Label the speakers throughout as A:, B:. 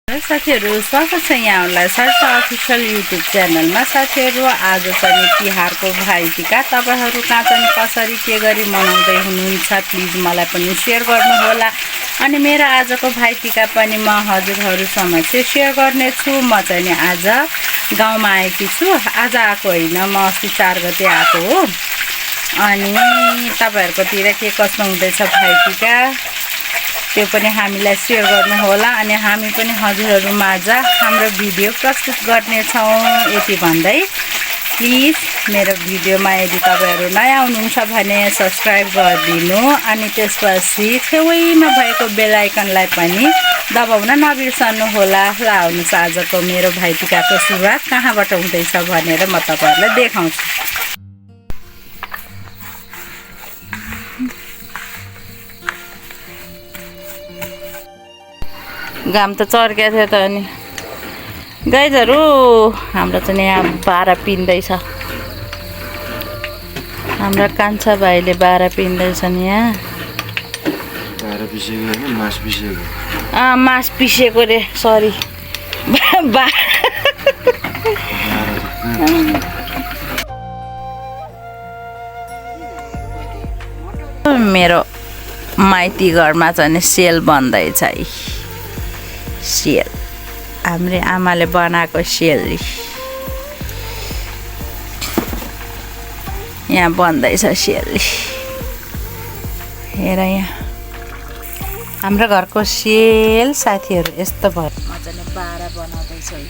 A: साथीहरु स्वागत छ यहाँहरुलाई सर्ता अफिसियल युट्युब च्यानलमा। साथीहरु आज चाहिँ तिहारको भाइटिका तपाईहरु कहाँ चाहिँ कसरी के गरी मनाउँदै हुनुहुन्छ प्लिज मलाई पनि शेयर गर्नु होला। अनि मेरो आजको भाइटिका पनि म हजुरहरु समक्ष शेयर गर्ने छु। म चाहिँ आज गाउँमा आएकी छु। आज आएको हैन, म अस्ति 4 गते आएको हो। अनि तपाईहरुकोतिर के कस्तो हुँदैछ भाइटिका त्यो पनि हामीलाई शेयर गर्नु होला। अनि हामी पनि हजुरहरुमाझ हाम्रो भिडियो प्रस्तुत गर्ने छौं। यति भन्दै प्लिज मेरो भिडियोमा यदि तपाईहरु नयाँ हुनुहुन्छ भने सब्स्क्राइब गरिदिनु। अनि त्यसपछि छेउैमा भएको बेल आइकनलाई पनि दबाउन नबिर्सनु होला। ल आउनुस् आजको मेरो भाइटिकाको सुरुवात कहाँबाट हुँदैछ भनेर म तपाईहरुलाई देखाउँछु। घाम त चर्केको थियो त। अनि गाइजहरु हाम्रो चाहिँ यहाँ बारा पिन्दैछ। हाम्रो कान्छा भाइले बारा पिन्दैछन् यहाँ।
B: बारा पिसेको हैन, मास पिसेको।
A: मास पिसेको रे, सरी। मेरो माइती घरमा चाहिँ सेल बन्दैछ है। सेल हाम्रो आमाले बनाएको सेल यहाँ बन्दैछ सेल। हेर यहाँ हाम्रो घरको सेल साथीहरु यस्तो भयो। म चाहिँ बारा बनाउँदैछु है।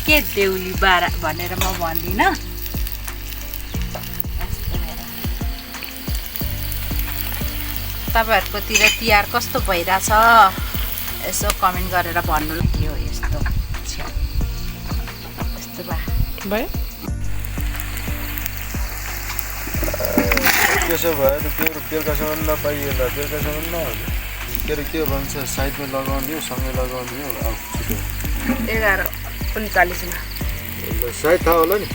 A: के देउली बारा भनेर म भन्दिन। तपाईहरुकोतिर तिहार कस्तो भइराछ यसो कमेन्ट गरेर भन्नु के हो यस्तो। यस्तो भयो
B: त्यसो भए त त्यो बेलुकासम्म नपाइएला। बेलुकासम्म न के अरे के भन्छ साइडमा लगाउने हो, सँगै लगाउने हो। अब छिटो
A: 11:39 मा
B: साइड थाहा होला नि।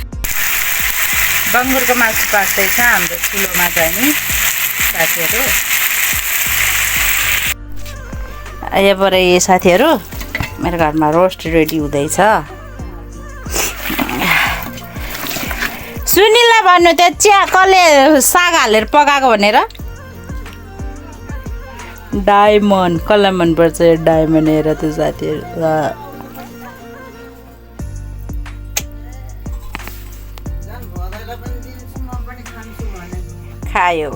A: बङ्गुरको मासु पाक्दैछ हाम्रो चुलोमा चाहिँ नि साथीहरु। यहाँबाट साथीहरु मेरो घरमा रोस्ट रेडी हुँदैछ। सुनिललाई भन्नु त्यो चिया कसले साग हालेर पकाएको भनेर। डायमन्ड कसलाई मनपर्छ डायमन्ड हेर त्यो साथीहरु। खायो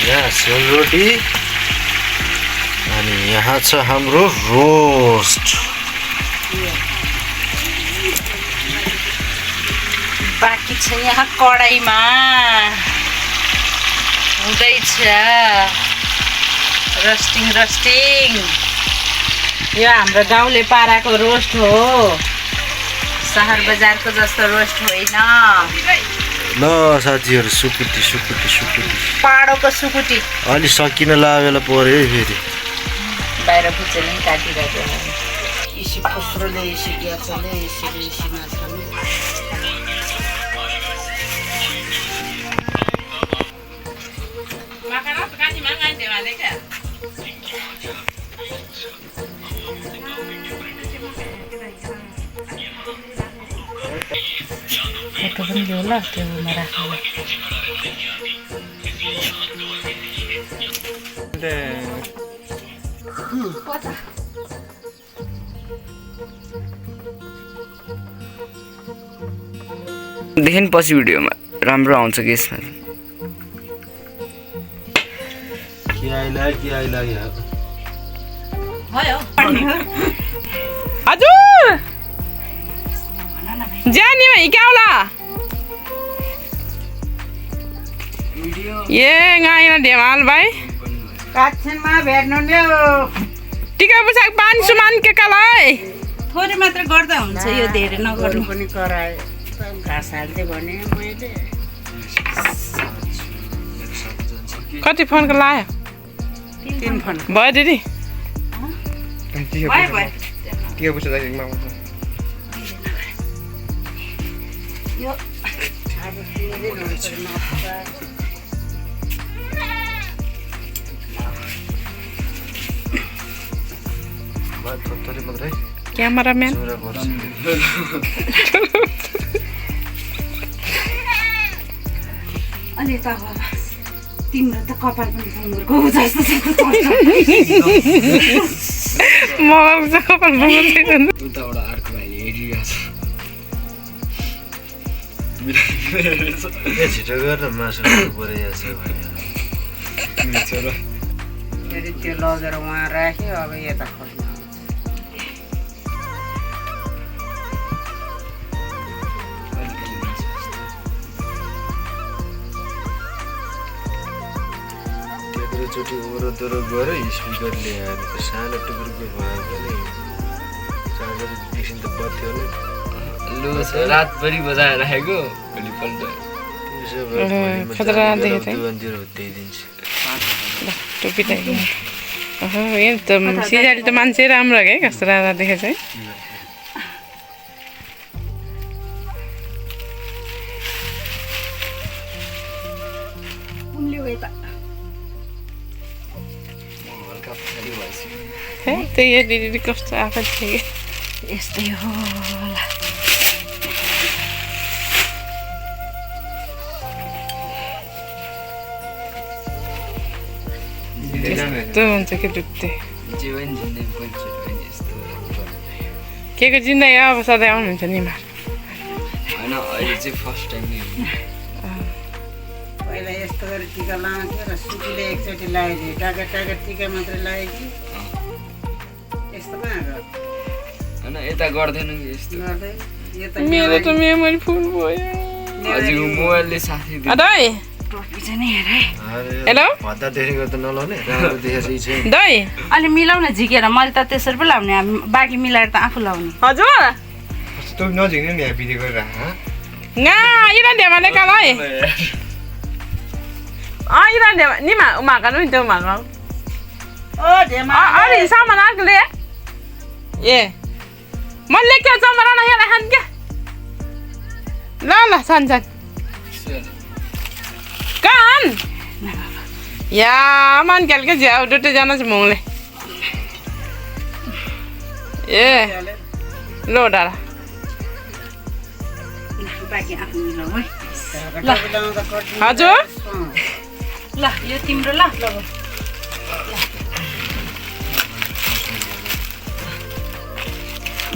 B: यहाँ सेलरोटी अनि यहाँ छ हाम्रो रोस्ट।
A: बाँकी छ यहाँ कडाईमा हुँदैछ रोस्टिङ। यो हाम्रो गाउँले पाराको रोस्ट हो, सहर बजारको जस्तो रोस्ट होइन।
B: ल साथीहरु सुकुटी
A: पाडोको सुकुटी
B: अलि सकिन लागेला पर्यो है। फेरि
A: बाहिर बुझेले काटिरहेको
C: इसी फुस्रोले इसी ग्यासले इसी माछाले
A: माखाना काटी मागाइन देवाले क्या फोटो पनि ल्याउ ल त्योमा राख्नु।
D: देखिन पछि भिडियोमा राम्रो आउँछ कि यसमा।
B: के आइला यहाँ
A: भयो
D: हजुर जानी भाइ क्या होला ये गाइना ढेमाल भाइ
C: काठमा भेट्नु नि।
D: टिका पुसाक पान सुमान के कालाई
A: थोरै मात्र गर्दा हुन्छ, यो धेरै नगर्नु
C: पनि कराए घाँस हाल्दै भने मैले
D: कति फोनको लायो?
C: 3 फन
D: भयो दिदी
A: भयो भयो
D: के बुझ्छ दाइमा
C: यो अब 3 दिन हुन्छ
B: थोरै मात्रै
D: क्यामेराम्यान
B: चुरा पर्छ
A: अनि त अब तिम्रो त कपाल पनि बुङ्गुरको जस्तो छ
D: मगाएको छ कपाल मगाएको
E: उताबाट अर्को भाइले हेरिरहेको छ
B: छिटो गरेर मासु खानु पर्यो छ
C: फेरि त्यो लगेर उहाँ राख्यो अब यता खोज्नु
B: चोटि ओरोदोरो गएर स्पिकर ल्याएर सानो टुक्रोको भए पनि चार्जर एकछिन त बत्थ्यो होला
E: लु रातभरि बजाएर राखेको भोलिपल्ट
D: खतरा देखेको थिएँ।
B: दोकानतिर हुत्याइदिन्छु
D: टोपी त यहाँ त सिजाली त मान्छे राम्रो के कस्तो राजा देखेछ है त्यही हो दिदी कस्तो आएको थियो
A: यस्तै हो होला
D: त्यस्तो हुन्छ कि दुत्ते
E: जीवन जिन्दगी बन्छ यस्तो
D: के को जिन्दगी अब सधैँ आउनुहुन्छ नि मा
E: होइन अहिले चाहिँ फर्स्ट टाइम नै
C: पहिला यस्तो गरी टिका लगाउँथ्यो र सुकीले एकचोटि लगाइदियो टाका टिका मात्रै लगायो कि यस्तो कहाँ गर्छ
E: होइन यता गर्दैन कि यस्तो
C: गर्दै यो त
D: मेरो त मेमोरी फुल भयो
E: हजुरको मोबाइलले साथी दियो
D: दाइ
A: टोपी चाहिँ नि हेर है
D: हेलो
B: भद्दा देखेको त नलाउने राम्रो देखेको छैन
D: दाइ
A: अलि मिलाउन झिकेर मैले त त्यसरी पो लाउने बाँकी मिलाएर त आफू लाउने
D: हजुर
B: तँ नझिक्ने नि यहाँ भिडियो गरेर
D: nga ilan dia mana kalau ilan dia ni makan itu makan ari sama nak le ye man le kya sama rana ya han ke la san san kan ya man kal ke jauh dute jana semua le ye lo dah
A: बाँकी आफू मिलाऊ है
D: हजुर
A: ल यो तिम्रो ल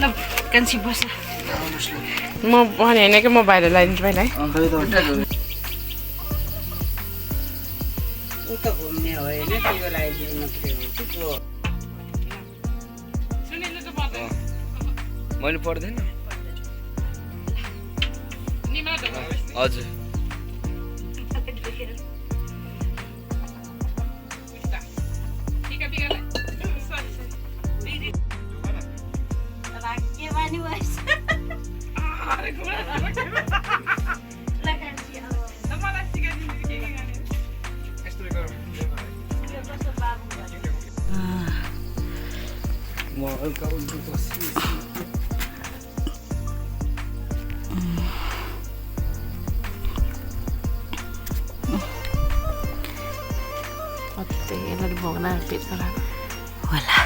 A: ल कान्छी बस
D: म भने होइन कि म बाहिर लगाइदिन्छु पहिला है
C: उता घुम्ने होइन त्यो लगाइदिनु मात्रै हो
E: मैले पढ्दैन हजुर
A: होला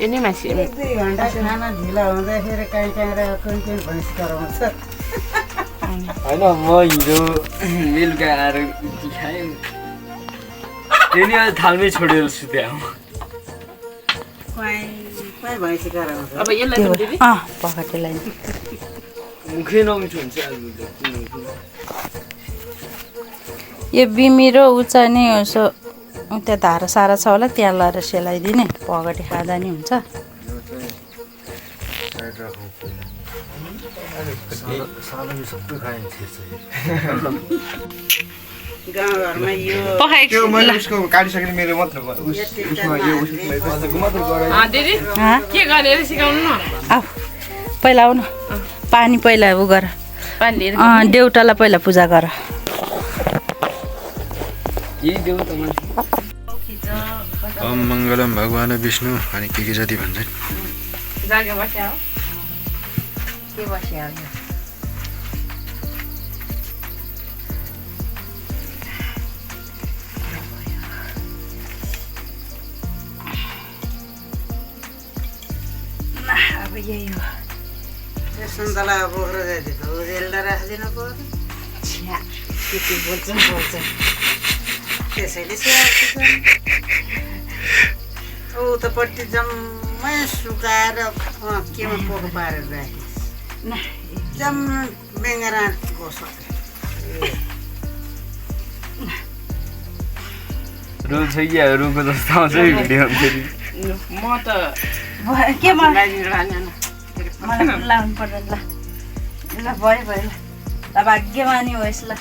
D: ini masih
C: 2 घन्टा खाना ढिला हुँदाखेरि कहीँ कहीँ भैँस कराउँछ
E: होइन म हिजो बेलुका आएर खाएँ त्यही अहिले थाल्नै छोडेर सुत्या
C: कहीँ भैँस कराउँछ
D: अब यसलाई
A: पकटेलाई
E: मुखै नमिठो हुन्छ आज
A: यो बिमिरो उचा नि यसो त्यहाँ धारा सारा छ होला त्यहाँ लगाएर सेलाइदिने पगटी खाँदा नि हुन्छ
C: गाउँघरमा यो
D: पकाएको
B: उसको काटिसकेर मेरो मात्र
D: दिदी के गरेर सिकाउनु न
A: आऊ पहिला आऊ न पानी पहिला उ गर
D: पानी लिएर
A: देउटालाई पहिला पूजा गर
E: यही देऊ त मान्छे
B: ओम मङ्गलम भगवान विष्णु अनि के जति भन्छन्
D: जागे बस्या हो
A: के बस्यो अब यही हो
C: त्यो सुन्तला बोक्रो जाइदिएको उजेललाई राखिदिनु पर्यो
A: छ्या के बोल्छ
C: त्यसैले स्याहार्छु ऊ उतापट्टि जम्मै सुकाएर केमा पोको पारेर राखेँ जम्मै बेङ्गरा बस्छ
E: रुल छ कि अब रुखको जस्तो आउँछ है भिडियो फेरि
D: म त
A: के मलाई
D: लगाइदिनु
A: मलाई लाउनु पर्दैन ल ल भयो ल ल भाग्यमानी होस् ल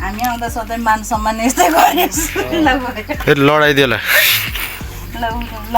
A: हामी आउँदा सधैँ मान सम्मान यस्तै गरेस् ल भयो
B: फेरि लडाइदियो ल
A: ल ल